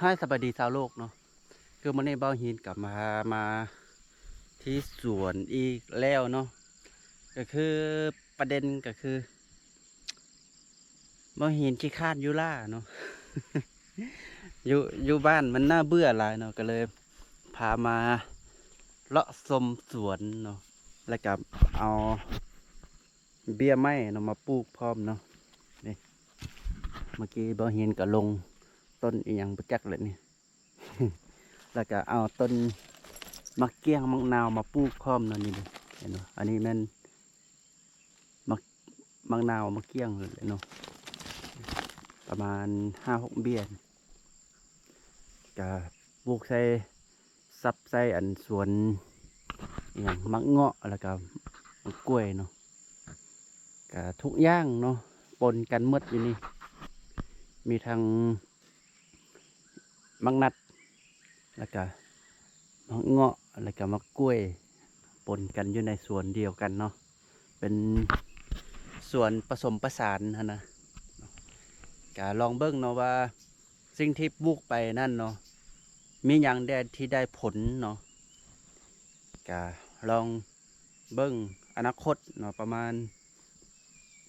ຮາຍສະບາຍດີຊາວໂລກເນາະ ຄືມື້ນີ້ບ່າວຫີນກໍມາ ມາທີ່ສວນອີກແລ້ວເນາະ ກໍຄືປະເດັນກໍຄື ບໍ່ເຫັນ ຂີ້ຄ້ານຢູ່ລ້າເນາະ ຢູ່ ຢູ່ບ້ານມັນໜ້າເບື່ອຫຼາຍເນາະ ກໍເລີຍພາມາເລາະຊົມສວນເນາະ ແລ້ວກໍເອົາເບ້ຍໄມ້ເນາະ ມາປູກພ້ອມເນາະ. ນີ້ ເມື່ອກີ້ບ່າວຫີນກໍລົງຕົ້ນອີ່ຫຍັງບໍ່ຈັກແຫຼະນີ້. ແລ້ວກະເອົາຕົ້ນໝາກກ້ຽງໝາກນາວມາປູກພ້ອມເນາະ ນີ້ເຫັນບໍ່? ອັນນີ້ແມ່ນໝາກ ໝາກນາວໝາກກ້ຽງເນາະ ປະມານຫ້າຫົກເບ້ຍ ກະປູກໃສ່ ສັບໃສ່ອັນສວນອີ່ຫຍັງ ໝາກເງາະ ແລ້ວກະໝາກກ້ວຍເນາະ ກະທຸກຢ່າງເນາະ ປົນກັນໝົດຢູ່ນີ້ ມີທັງ ໝາກນັດ ແລ້ວກະໝາກເງາະ ແລ້ວກະໝາກກ້ວຍ ປົນກັນຢູ່ໃນສວນດຽວກັນເນາະ ເປັນສວນປະສົມປະສານຫັ້ນນະ. ກະລອງເບິ່ງເນາະວ່າ ສິ່ງທີ່ປູກໄປນັ້ນເນາະ ມີຫຍັງແດ່ທີ່ໄດ້ຜົນເນາະ ກະລອງເບິ່ງອະນາຄົດເນາະ ປະມານ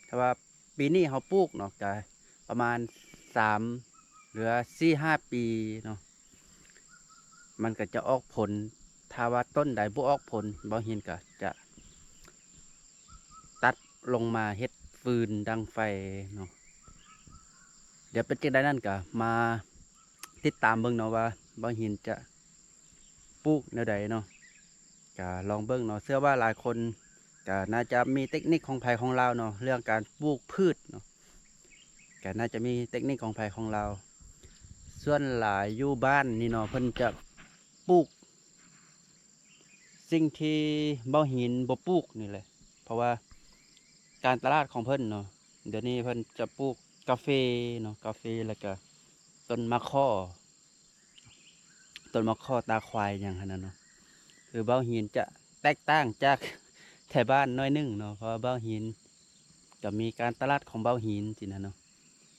ຖ້າວ່າ ປີນີ້ເຮົາປູກເນາະ ກະປະມານສາມ ຫຼືວ່າສີ່ຫ້າປີເນາະ ມັນກະຈະອອກຜົນ. ຖ້າວ່າຕົ້ນໃດບໍ່ອອກຜົນ ບ່າວຫີນກະຈະຕັດລົງມາເຮັດຟືນດັງໄຟເນາະ. ດຽວເປັນຈັ່ງໃດນັ້ນກະມາຕິດຕາມເບິ່ງເນາະວ່າ ບ່າວຫີນຈະ ປູກແນວໃດເນາະ ກະລອງເບິ່ງເນາະ. ເຊື່ອວ່າຫຼາຍຄົນກະໜ້າຈະມີເຕັກນິກຂອງໃຜຂອງລາວເນາະ ເລື່ອງການປູກພືດເນາະ ກະໜ້າຈະມີເຕັກນິກຂອງໃຜຂອງລາວ. ສ່ວນຫຼາຍຢູ່ບ້ານນີ້ເນາະ ເພິ່ນຈະປູກສິ່ງທີ່ບ່າວຫີນບໍ່ປູກນີ້ແຫຼະ ເພາະວ່າການຕະຫຼາດຂອງເພິ່ນເນາະ ດຽວນີ້ເພິ່ນຈະປູກກາເຟເນາະ ກາເຟ ແລ້ວກະຕົ້ນໝາກຂໍ ຕົ້ນໝາກຂໍຕາຄວາຍຫຍັງຫັ້ນນະເນາະ. ຄືບ່າວຫີນຈະແຕກຕ່າງຈາກໄທບ້ານໜ້ອຍໜຶ່ງເນາະ ເພາະວ່າບ່າວຫີນກະມີການຕະຫຼາດຂອງບ່າວຫີນຊີ້ນະເນາະ.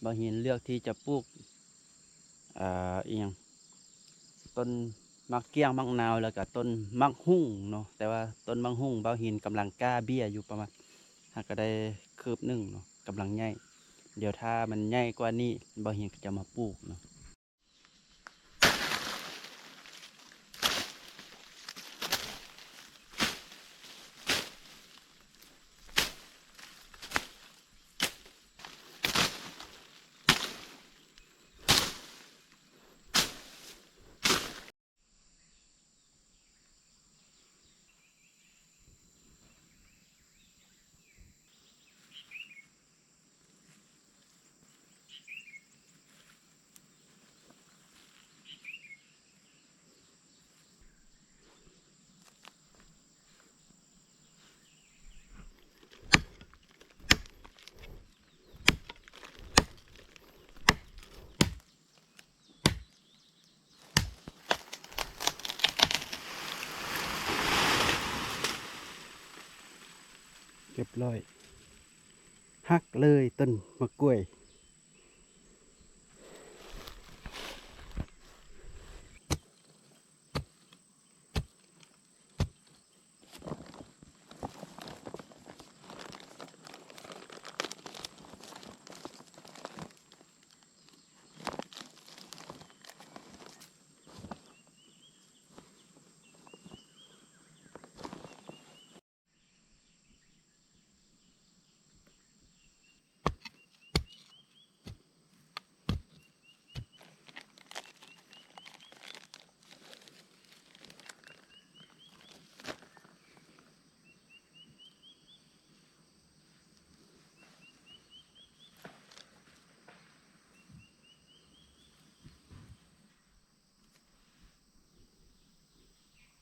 ບ່າວຫີນເລືອກທີ່ຈະປູກ ອ່າ ອີ່ຫຍັງ ຕົ້ນໝາກກ້ຽງໝາກນາວ ແລ້ວກະຕົ້ນໝາກຫຸ່ງເນາະ. ແຕ່ວ່າຕົ້ນໝາກຫຸ່ງບ່າວຫີນກຳລັງກ້າເບ້ຍຢູ່ ປະມານ ຫາກະໄດ້ຄືບໜຶ່ງເນາະ ກຳລັງໃຫຍ່. ດຽວຖ້າມັນໃຫຍ່ກວ່ານີ້ ບ່າວຫີນກະຈະມາປູກເນາະ. ຮຽບຮ້ອຍ ຫັກເລີຍຕົ້ນໝາກກ້ວຍ.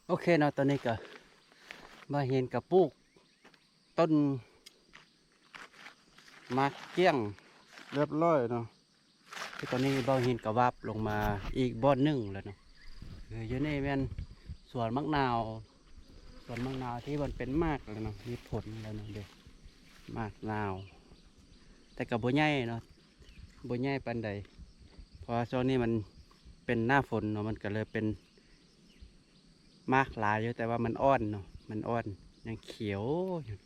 ໂອເຄເນາະ ຕອນນີ້ກະມາເຫັນກະປູກຕົ້ນໝາກກ້ຽງຮຽບຮ້ອຍເນາະ. ຄືຕອນນີ້ບ່າວຫີນກະວາບລົງມາອີກບ່ອນໜຶ່ງແລ້ວເນາະ. ເອີ ຢູ່ນີ້ແມ່ນສວນໝາກນາວ ສວນໝາກນາວທີ່ມັນເປັນໝາກແລ້ວເນາະ ມີຜົນແລ້ວເນາະ ເດ້ ໝາກນາວ ແຕ່ກະບໍ່ໃຫຍ່ເນາະ ບໍ່ໃຫຍ່ປານໃດ ເພາະວ່າຊ່ວງນີ້ມັນເປັ ປັນໜ້າຝົນເນາະ ມັນກໍເລີຍເປັນໝາກຫຼາຍຢູ່ ແຕ່ວ່າມັນອ່ອນເນາະ ມັນອ່ອນ ຍັງຂຽວຢູ່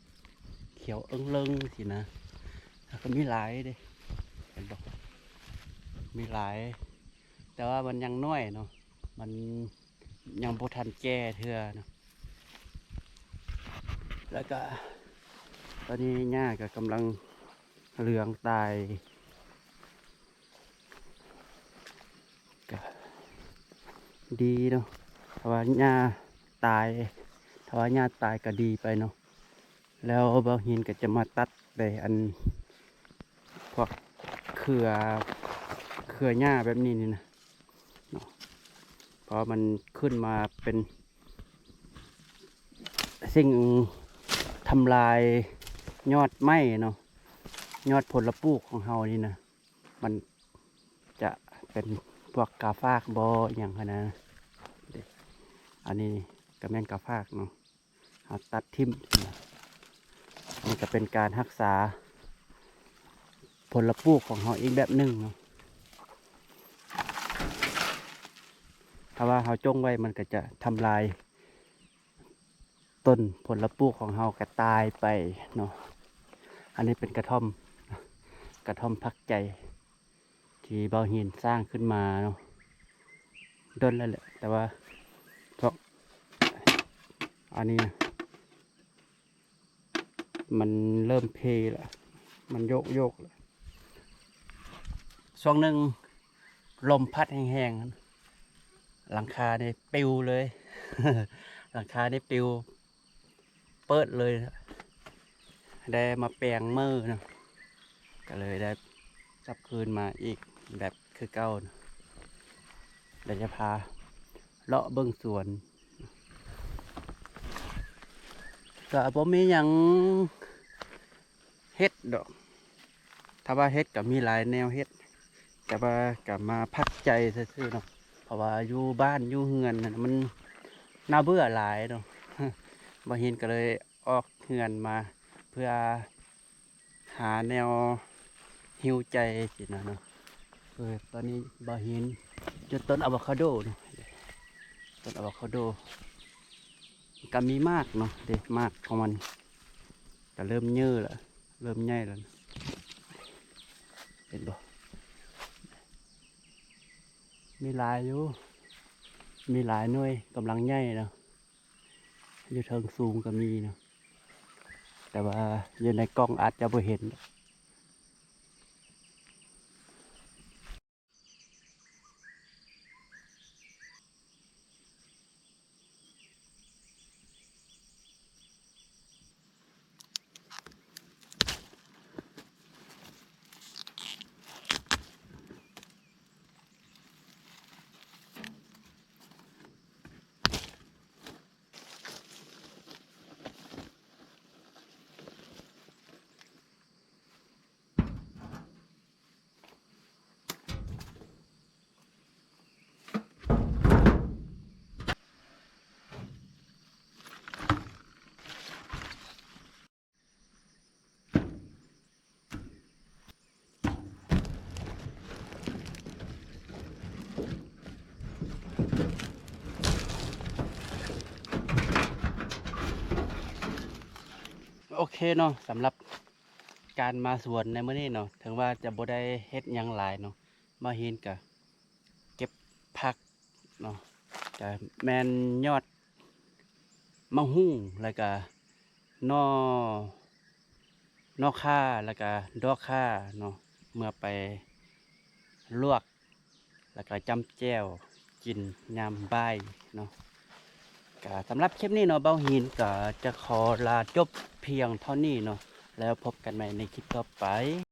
ຂຽວເອິ້ງເລິງຊີ້ນະ. ແລ້ວກໍມີຫຼາຍເດ້ ເຫັນບໍ່ ມີຫຼາຍ ແຕ່ວ່າມັນຍັງນ້ອຍເນາະ ມັນຍັງບໍ່ທັນແກ່ເທື່ອເນາະ. ແລ້ວກະຕອນນີ້ຫຍ້າກະກຳລັງເຫຼືອງຕາຍ ກະດີເນາະ ຖ້າວ່າຫຍ້າຕາຍ ຖ້າວ່າຫຍ້າຕາຍກະດີໄປເນາະ. ແລ້ວບ່າວຫີນກະຈະມາຕັດໄດ້ອັນພວກເຄືອ ເຄືອຫຍ້າແບບນີ້ນີ້ນະ ເນາະ ເພາະມັນຂຶ້ນມາເປັນສິ່ງທຳລາຍຍອດໄມ້ເນາະ ຍອດຜົນລະປູກຂອງເຮົານີ້ນະ ມັນຈະເປັນພວກກາຝາກບໍ່ ອີ່ຫຍັງຫັ້ນນະ. ອັນນີ້ກໍແມ່ນກາຝາກເນາະ ເຮົາຕັດຖິ້ມ. ນີ້ກໍເປັນການຮັກສາຜົນລະປູກຂອງເຮົາອີກແບບໜຶ່ງເນາະ. ຖ້າວ່າເຮົາຈົ່ງໄວ້ ມັນກໍຈະທຳລາຍຕົ້ນຜົນລະປູກຂອງເຮົາກໍຕາຍໄປເນາະ. ອັນນີ້ເປັນກະທ່ອມ ກະທ່ອມພັກໃຈ ທີ່ບ່າວຫີນສ້າງຂຶ້ນມາເນາະ ດົນແລ້ວແຫຼະ ແຕ່ວ່າພວກອັນນີ້ນະ ມັນເລີ່ມເພລະ ມັນໂຍກໆລະ. ຊ່ວງໜຶ່ງລົມພັດແຮງໆ ຫຼັງຄານີ້ປິວເລີຍ ຫຼັງຄານີ້ປິວ ເປີດເລີຍ ໄດ້ມາແປງມື້ເນາະ ກໍເລີຍໄດ້ກັບຄືນມາອີກແບບຄືເກົ່າເນາະ. ດຽວຈະພາເລາະເບິ່ງສວນ ກໍບໍ່ມີຫຍັງເຮັດດອກ ຖ້າວ່າເຮັດກໍມີຫຼາຍແນວເຮັດ ແຕ່ວ່າກໍມາພັກໃຈຊື່ໆເນາະ ເພາະວ່າຢູ່ບ້ານຢູ່ເຮືອນນັ້ນມັນໜ້າເບື່ອຫຼາຍເນາະ. ບ່າວຫີນກໍເລີຍອອກເຮືອນມາເພື່ອຫາແນວຮິວໃຈຊີ້ນະເນາະ. ເອີ ຕອນນີ້ບ່າວຫີນຢູ່ຕົ້ນອາໂວຄາໂດເນາະ ຕົ້ນອາໂວຄາໂດ ກໍມີໝາກເນາະ ເດ້ ໝາກຂອງມັນກໍເລີ່ມເຍີ້ລະ ເລີ່ມໃຫຍ່ລະ ເຫັນບໍ່ ມີຫຼາຍຢູ່ ມີຫຼາຍໜ່ວຍກຳລັງໃຫຍ່ເນາະ ຢູ່ເທິງສູງກໍມີເນາະ ແຕ່ວ່າຢູ່ໃນກ້ອງອາດຈະບໍ່ເຫັນ. ໂອເຄເນາະ ສຳລັບການມາສວນໃນມື້ນີ້ເນາະ ເຖິງວ່າຈະບໍ່ໄດ້ເຮັດຫຍັງຫຼາຍເນາະ ມາເຫັນກະເກັບຜັກເນາະ ກະແມ່ນຍອດໝາກຫຸ່ງ ແລ້ວກະໜໍ່ ໜໍ່ຂ່າ ແລ້ວກະດອກຂ່າເນາະ ເມື່ອໄປລວກ ແລ້ວກະຈ້ຳແຈ່ວກິນຍາມບ່າຍເນາະ. ກະສຳລັບຄລິບນີ້ເນາະ ບ່າວຫີນກະຈະຂໍລາຈົບພຽງເທົ່ານີ້ເນາະ ແລ້ວພົບກັນໃໝ່ໃນຄລິບຕໍ່ໄປ.